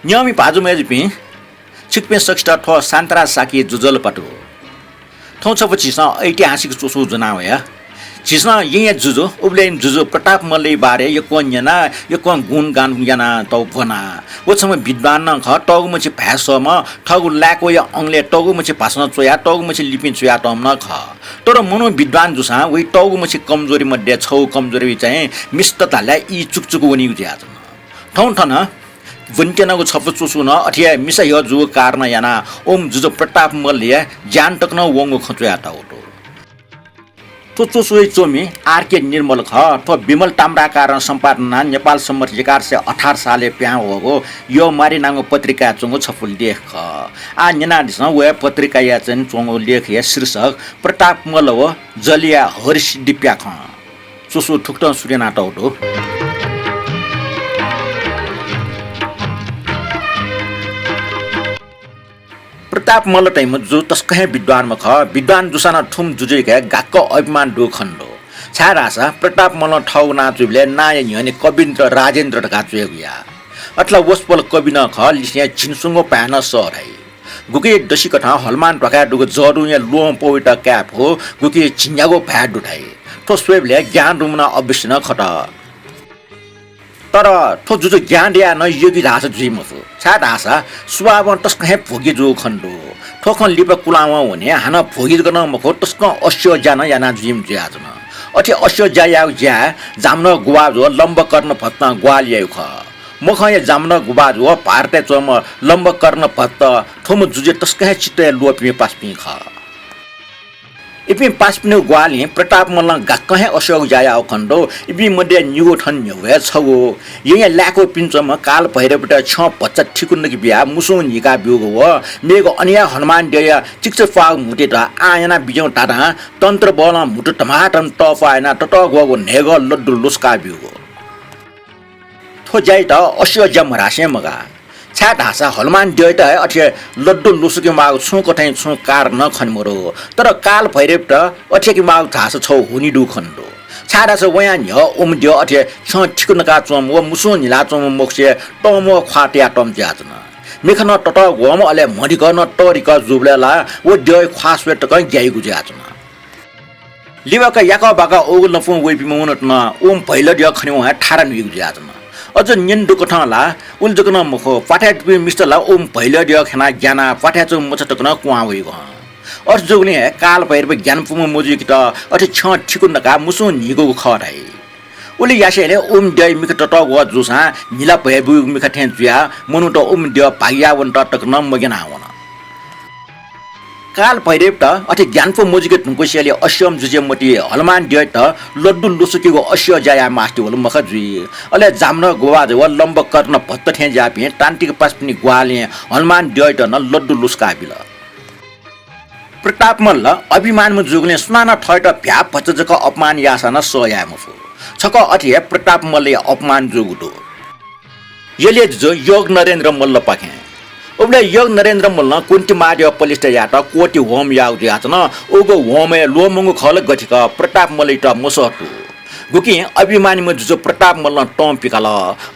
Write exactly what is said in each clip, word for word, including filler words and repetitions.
न्यंमि भाजु मय्जुपिं, छिकपिं सकसित थ्व शान्तराज शाक्य जुजुल पातु। थौं छपु झीसं ऐतिहासिक च्वसु ज्वना वया। झीसं येँया जुजु, उबलय् जुजु प्रताप मल्लया बारे यक्वं न्यना, यक्वं गुणगान याना तौ ब्वना। व छम्ह विद्वान नं खः, तःगु मछि भाय् सःम्ह, थःगु लाय्कया अंगलय् तःगु मछि भाषां च्वया, तःगु मछि लिपिं च्वया तःम्ह नं खः। तर मनू विद्वान जूसां वइ तःगु मछि कमजोरी मध्ये छौ कमजोरी चाहिँ मिस्त धाल्या ई चुकचुक वनीगु जुयाच्वन। थौं थन ब्वनेत्यनागु छपु च्वसु नं अथे हे मिसा ह्यः जूगु कारणं यानाः ओम जुजु प्रताप मल्लया ज्यान तक नं वंगु खँ च्वयातःगु दु। थ्व च्वसुइ च्वमि आर के निर्मल खः। थ्व विमल ताम्राकारं सम्पादन यानाः नेपाल सम्बत एघार सय अठार सालय् पिहां वःगु यः मारिनांगु पत्रिकाय् च्वंगु छपु लेख खः। आः न्यनादिसँ, व हे पत्रिकाया चाहिँ च्वंगु लेखया शीर्षक प्रताप मल्ल व जलया हरिसिद्धि प्याखं। च्वसु थुकथं सुरु यानातःगु दु। प्रताप मल्ल धइम्ह जु तसकं हे विद्वान खः। विद्वान जूसां नं थुम्ह जुजुयाके गाक्क अभिमान दुगु खनेदु। छाय्धाःसा प्रताप मल्लं थःगु नां च्वइबलय् नांया न्ह्यःने कविन्द्र राजेन्द्र धकाः च्वयेगु याः। अथे ला वसपोल कवि नं खः, लिसें झिंस्वंगू भाय् नं सः धाइ। गुकिं दसिकथं हलमान ध्वाखाय् दुगु जःदुंया ल्वहं पौइत काये फु, गुकिं झिंन्यागू भाय् दु धाइ। थ्व स्वयेबलय् ज्ञान दुम्ह नं अवश्य नं खत। तर थ्व जुजु ज्ञान दयाः नं योगी धाःसा जुइ मफु, छाय्धाःसा स्वभावं तसकं हे भोगी जूगु खनेदु। थ्व खँ लिपा कुलावं वने, हानं भोगी जक नं मखु, तसकं अस्यः ज्या नं याना जुइम्ह जुयाच्वन। अथे अस्यः ज्या याःगु ज्याय् जामनः गुभाजु व लम्बकर्णभट्टं ग्वाहालि याइगु खः। मखंया जामनः गुभाजु व भारतय् च्वंम्ह लम्बकर्णभट्ट थुम्ह जुजुया तसकं हे चित्तय् ल्वःपिं पासापिं खः। इपिं पासापिनिगु ग्वाहालिं प्रताप मल्लं गाक्कं हे अस्यःगु ज्या याःगु खनेदु। इपिं मध्ये निगू थन न्ह्यःगु हे छगू। येँया लाय्कूपिं च्वंम्ह कालभैरवयात छ्यं भचा थिकु नके बियाः मुसुं न्हिका ब्यूगु व मेगु अन हे हनुमान द्यःया चिकिचा प्वाःगु म्हुतुयात आः याना बिज्याहुँ धाधां तन्त्र बलं म्हुतु धमाधम तःप्वाः यानाः ततःग्वःगु न्हय्गः लड्डु लुसुका ब्यूगु। थ्व ज्यायात अस्यः ज्या मधासें मगाः। छाय्धाःसा हनुमान द्यःयात हे अथे लड्डु लुसुके म्वाःगु छुं कथंया छुं कारण नं खने मदु। तर कालभैरवयात अथे याके म्वाःगु धाःसा छगू हुनिदु खनेदु। छाय्धाःसा वयां न्ह्यः उम्ह द्यः अथे छ्यं थिकु नकाच्वंम्ह व मुसुं न्हिलाच्वंम्ह मखुसे तंम्वः ख्वाः तयातःम्ह जुयाच्वन। मिखा नं ततःग्वःम्ह अले म्हधिकः नं तःधिकः जूबलय् ला व द्यःया ख्वाः स्वये तकं ग्याइगु जुयाच्वन। लिबाक याकः बाकः उगु लँपुं वइपिं मनूत नं उम्ह भैलद्यः खनेवं हे थारा न्हुइगु जुयाच्वन। अझ न्यने दुकथं ला उलि जक नं मखु, प्वाथय् दुपिं मिस्त ला उम्ह भैलद्यः खनाः ग्यानाः प्वाथय् च्वंगु मचा तक नं क्वहां वइगु हं। अथे जूगुलिं हे कालभैरव ग्यानापुम्ह मजुइकेत अथे छ्यं थिकु नकाः मुसुं न्हिकूगु खः धाइ। उलि यासेंलि उम्ह द्यःया मिखा ततःग्वः जूसां न्हिला भ्वय् ब्यूगु मिखा थें जुयाः मनूत उम्ह द्यः भागि याः वनेत तक नं मग्यानाः वन। कालभैरवयात अथे ग्यानापु मजुइके धुंकूसेंलि अस्यःम्ह जुजुया मतिइ हनुमान द्यःयात लड्डु लुसुकेगु अस्यः ज्या याये मास्ति वल मखा जुइ। अले जामनः गुभाजु व लम्बकर्णभट्ट थें ज्याःपिं तान्त्रिक पासापिनि ग्वाहालिं हनुमान द्यःयात नं लड्डु लुसुका बिल। प्रताप मल्ल अभिमानम्ह जूगुलिं सुनानं थःयात भ्याः भचा जक अपमान याःसां नं सह याये मफु। छकः अथे हे प्रताप मल्लया अपमान जूगु दु। यलया जुजु योग नरेन्द्र मल्लपाखें। उबलय् योग नरेन्द्र मल्लं कुन्ति महाद्यः पलिस्था यायेत क्वःति होम याःगु जुयाच्वन। उगु होमय् ल्वःमंगु खः ला गथे खः, प्रताप मल्लयात मसःतू। गुकिं अभिमानीम्ह जुजु प्रताप मल्लं तं पिकाल।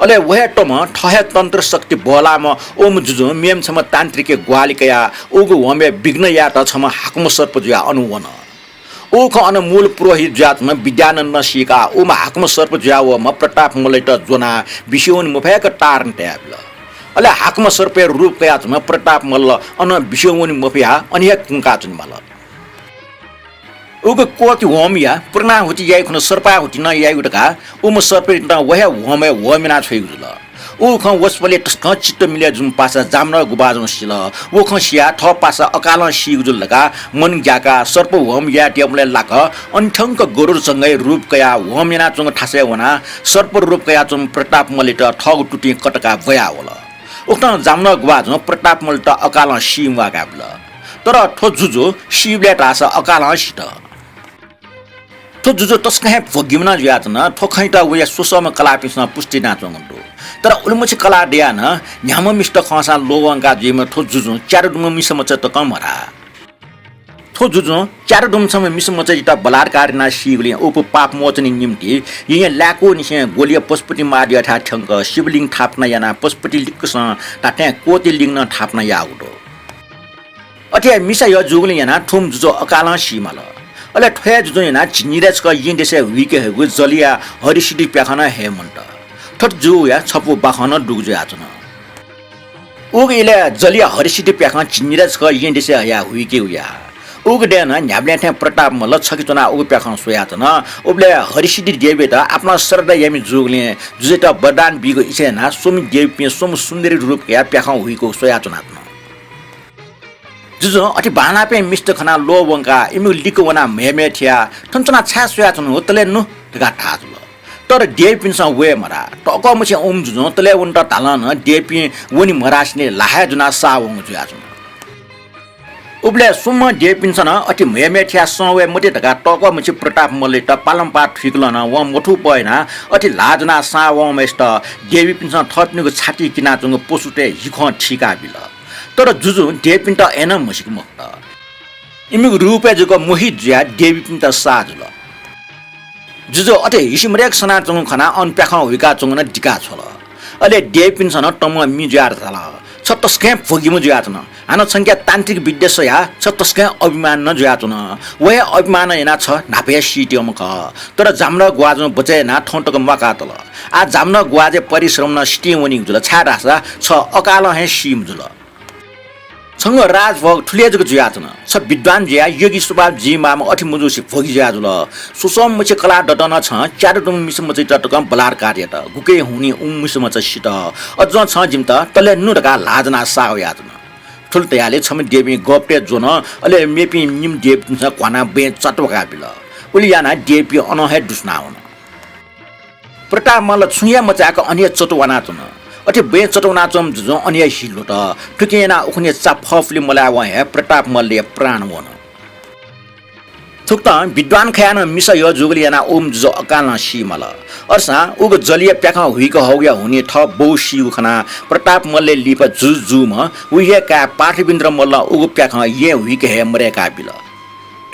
अले व हे तमं थः हे तन्त्र शक्ति बहलाःम्ह उम्ह जुजुं मेम्ह छम्ह तान्त्रिकया ग्वाहालि कयाः उगु होमय् विघ्न यायेत छम्ह हाकम्ह सर्प जुयाः अन वन। उखं अन मूल पुरोहित जुयाच्वंम्ह विद्यानन्दं सीकाः उम्ह हाकम्ह सर्प जुयावःम्ह प्रताप मल्लयात ज्वनाः बिस्युं वने मफय्क तारं तयाबिल। अले हाकम्ह सर्पया रूप कयाच्वंम्ह प्रताप मल्ल अनं बिस्युं वने मफयाः अन हे कुंकाच्वनेमाल। उगु क्वःति होमया पूर्णाहुति याइगु खनेदु सर्पाहुति नं याइगु धकाः उम्ह सर्पयात व हे होमय् होम याना छ्वइगु जुल। उ खँ वसपोलया तसकं चित्त मिले जूम्ह पासा जामनः गुभाजुं सिल। व खँ सियाः थः पासा अकालं सीगु जुल धकाः मन ग्याकाः सर्प होम यायेत्यंबलय् लाक्क अन थ्यंक गरुड जंगःया रूप कयाः होम यानाच्वंगु थासय् वनाः सर्प रूप कयाच्वंम्ह प्रताप मल्लयात थःगु तुतिं कतकाः ब्वयावल। उकथं जामनः गुभाजुं प्रताप मल्लयात अकालं सी म्वाकाबिल। तर थ्व जुजु सीबलय् धाःसा अकालं सित। थ्व जुजु तसकं हे भोग्यम्ह नं जुयाच्वन। थ्व खँयात वया स्वसःम्ह कलाःपिन्सं पुष्टि यानाच्वंगु दु। तर उलिमछि कलाः दयाः नं न्ह्याम्ह मिस्त खंसां ल्वःवंका जुइम्ह थ्व जुजुं च्यादँ दुम्ह मिसा मचा तकं मधाः। थ्व जुजुं च्यादुम्ह छम्ह मिसा मचायात बलात्कार यानाः सीगुलिं उगु पाप मोचनया निंतिं येँय् लाय्कूनिसें ग्वलिया पशुपति महाद्यःथाय् थ्यंक शिवलिंग थापना यानाः पशुपति लिक्कसं धात्थें कोटि लिंग नं थापना याःगु दु। अथे हे मिसा यः जूगुलिं यानाः थुम्ह जुजु अकालं सी माल। अले थ्व हे जुजुं यानाः झिंनिदँय् छकः येँ देशय् हुइके हइगु जलिया हरिसिद्धि प्याखं नं हये मन्त। थथे जूगुया छपु बाखं नं दुगु जुयाच्वन। उगु इलय् जलिया हरिसिद्धि प्याखं झिंनिदँय् छकः येँ देशय् हयाः हुइके वया। उगु दँय् नं न्ह्याबलें थें प्रताप मल्ल छखे च्वनाः उगु प्याखं स्वयाच्वन। उबलय् हरिसिद्धि देवीयात आपालं श्रद्धा याइम्ह जूगुलिं जुजुयात वरदान बीगु इच्छा यानाः स्वम्ह देवीपिं स्वम्ह सुन्दरी रूप कयाः प्याखं हुइकूगु स्वयाच्वनाच्वन। जुजुं अथे बांलाःपिं मिस्त खनाः ल्वः वंकाः इमिगु लिक्क वनाः म्हय् म्हय् थियाः थन च्वनाः छाय् स्वयाच्वनु हो, तले नु धकाः धाः जुल। तर देवीपिन्सं वये मधाः। तःकः मछि उम्ह जुजुं तले वनेत धालं नं देवीपिं वने मधासेंलि ल्हाः हे ज्वनाः साः वंगु जुयाच्वन। उबलय् स्वम्हं देवीपिन्सं नं अथे म्हय् म्हय् थियाः सं वये मते धकाः तःकः मछि प्रताप मल्लयात पालंपाः थुइकलं नं वं मथूपः यानाः अथे ल्हाः ज्वनाः साः वंम्हय्सित देवीपिन्सं थःपिनिगु छातिइ किनाच्वंगु पशुतय् हिखं थीकाबिल। तर जुजुं देवीपिन्त अय्नं म्हसीके मफुत। इमिगु रूपय् जक मोहित जुयाः देवीपिन्त साः जुल। जुजु अथे हिसिमरेक सनाच्वंगु खनाः अन प्याखं हुइकाच्वंगु नं दिका छ्वल। अले देवीपिन्सं नं तमं मि जुयाः धाल, "छ तसकं भ्वगिम्ह जुयाच्वन। हानं छंके तान्त्रिक विद्या स्वयाः छ तसकं अभिमान नं जुयाच्वन। व हे अभिमानं यानाः छ न्हापा हे सीत्यंम्ह खः।" तर जामनः ग्वाजुं बचय् यानाः थौं तक म्वाकातल। आः जामनः ग्वाजुया परिश्रमं नं सितिं वनीगु जुल, छाय्धाःसा छ अकालं हे सीम्ह जुल। छंगु राजभोग थुलि हे जक जुयाच्वन। छ विद्वान जुयाः योगी स्वभाव जुइमाःम्ह अथे मजूसे भ्वगि जुया जुल। स्वस्वम्ह मछि कलाः दत नं छं च्यादुम्ह मिसा मचायात तकं बलात्कार यात। गुकय् हुनिं उम्ह मिसा मचा सित। अझं छं जिमित तले नु धकाः ल्हाः ज्वनाः साः वयाच्वन। थुलि धयाले छम्ह देवीं गःपतय् ज्वन, अले मेपिं निम्ह देवीपिन्सं घ्वानाः बँय् चत्वाकाबिल। उलि यानाः देवीपिं अनं हे दुस्वना वन। प्रताप मल्ल छुं हे मचाय्क अन हे चत्वानाच्वन। अथे बँय् चत्वानाच्वंम्ह जुजुं अन हे हि ल्हुत। थुकिं यानाः उखुन्हु चा फःफुलि मलाय्वं हे प्रताप मल्लया प्राण वन। थुकथं विद्वान खयाः नं मिसा यः जूगुलिं यानाः उम्ह जुजु अकालं सी माल। अय्सां उगु जलिया प्याखं हुइके हःगुया हुनिं थः बौ सीगु खनाः प्रताप मल्लया लिपा जुजु जूम्ह व हे काय् पार्थिवेन्द्र मल्लं उगु प्याखं येँय् हुइके हये मदय्काबिल।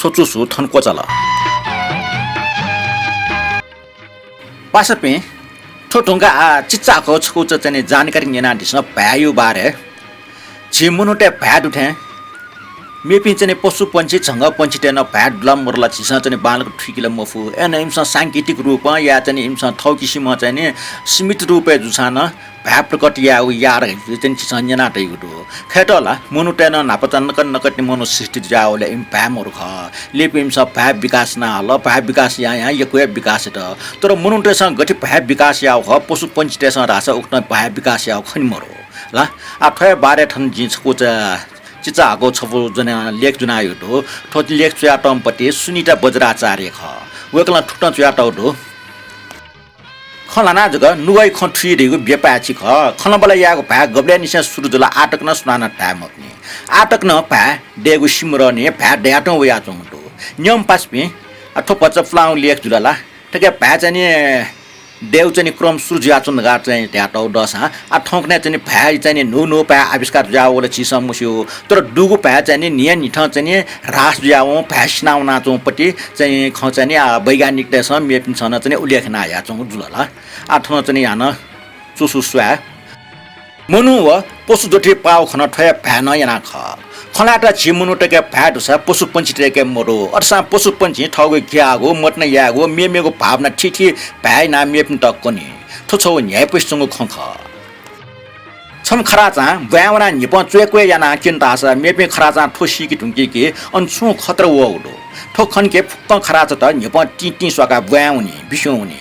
थ्व च्वसु थन क्वचाल। पासापिं, थ्व धुंकाः आः चिचाःगु छकूचा चाहिँ नि जानकारी न्यनादिसँ भाय्‌या बारे। झी मनूतय् भाय् दु थें मेपिं चाहिँ नि पशुपंक्षी झंगःपंक्षीतय् नं भाय् दु ला मदु ला झीसं चाहिँ नि बांलाक थुइके ला मफु। अय्नं इमिसं सांकेतिक रूपं या चाहिँ नि इमिसं थःकिसिमं चाहिँ नि सीमित रूपय् जूसां नं भाय् प्रकट यायेगु याः धकाः चाहिँ नि झीसं न्यना तयागु दु। खय्त ला मनूतय् नं न्हापा चाहिँ नकतिनि नकतिनि मनू सृष्टि जुयावल, इमि भाय् मरु खः। लिपा इमिसं भाय् विकास याना हल, भाय् विकास यां यां यक्व हे विकास यात। तर मनूतय्सं गथे भाय् विकास याःगु खः, पशुपंक्षीतय्सं धाःसा उकथं भाय् विकास याःगु खने मरु ला। आः थ्वया बारे थन जिं छकूचा चिचाःगु छपु ज्वना, लेख ज्वनातयागु दु। थ्व लेख च्वयातःम्ह पति सुनिता बज्राचार्य खः। वय्कलं थुकथं च्वयातःगु दु। खँ ल्हानाः जक नुगःया खँ थुइ धइगु बेपाय्छि खः। खँल्हाबल्हा यायेगु भाय् गबलय्निसें सुरु जुल, आः तक नं सुनानं धाये मफुनि। आः तक नं भाय् दयेगु सिमरंनिं भाय् दयातुं वयाच्वंगु दु। न्यंम्ह पासापिं, आ, थ्व भचा पुलांगु लेख जुल ला। थथे भाय् चाहिँ नि दयेगु चाहिँ नि क्रम सुरु जुयाच्वन धकाः चाहिँ धयातःगु दःसां, आ, थौंकन्हय् चाहिँ नि भाय् चाहिँ नि न्हू न्हू भाय् आविष्कार जुयावल झीसं मस्यू। तर दुगु भाय् चाहिँ नि न्हियान्हिथं चाहिँ नि ह्रास जुयावं भाय् सिनावनाच्वंगु पति चाहिँ नि खँ चाहिँ नि, आ, वैज्ञानिकतय्सं मेपिन्सं नं चाहिँ नि उल्लेख यानाहयाच्वंगु जुल ला। आः थन चाहिँ नि हानं च्वसु स्वये। मनू व पशु जथें पाःगु खँ थ्व हे भाय् नं याना खः। खँ ल्हायेत झी मनूतय्के भाय् दुसा पशुपंक्षीतय्के मदु। अथेसां पशुपंक्षीं थःगु ग्याःगु, मदना यायेगु, मेमेगु भावना थीथी भाय् यानाः मेपिन्त कनी। थ्व छगू न्ह्याइपुसे च्वंगु खँ खः। छम्ह खराचां ब्वाँय् वनाः न्हिपं च्वय्क्वय् यानाः क्यन धाःसा मेपिं खराचां थ्व सीके धुंकी कि अन छुं खतरा वःगु दु। थ्व खंके फुक्कं खराचात न्हिपं तिंतिं स्वाकाः ब्वाँय् वनी, बिस्युं वनी।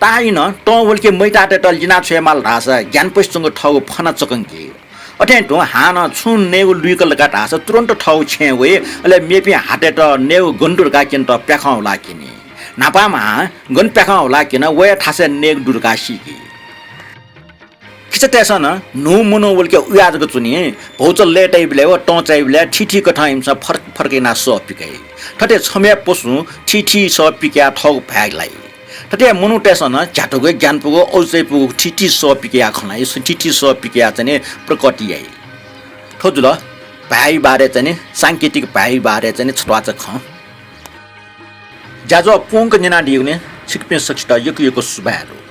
ताःई नं तं वल कि मैतातय्त लिना छ्वयेमाल धाःसा ग्यानापुसे च्वंगु थःगु फना चकंकी। अथें तुं हानं छुं नयेगु लुइकल धकाः धाःसा तुरुन्त थःगु छेँय् वइ, अले मेपिं हातय्त नयेगु गन दु धकाः क्यनेत प्याखं हुलाः क्यनी। न्हापांम्ह हां गन प्याखं हुलाः क्यन, व हे थासय् नयेगु दु धकाः सीकी। खिचातय्सं नं न्हू मनू वल कि उया जक च्वनी। भौचा लय् तइबलय् व तं चाइबलय् थीथी कथं इमिसं फरक फरक यानाः सः पिकइ। थथे छम्ह हे पशुं थीथी सः पिकयाः थःगु भाय् लाइ। थथे मनूतय्सं नं झ्यातुगु, ग्यानापुगु, औचाइपुगु थीथी सः पिकयाः खँ ल्हाइ, थीथी सः पिकयाः चाहिँ नि प्रकट याइ। थ्व जुल भाय् बारे चाहिँ नि, सांकेतिक भाय् बारे चाहिँ नि छत्वाःचा खँ। ज्याझ्वः पूवंक न्यनादीगुलिं छिकपिं सकसित यक्व यक्व सुभाय् दु।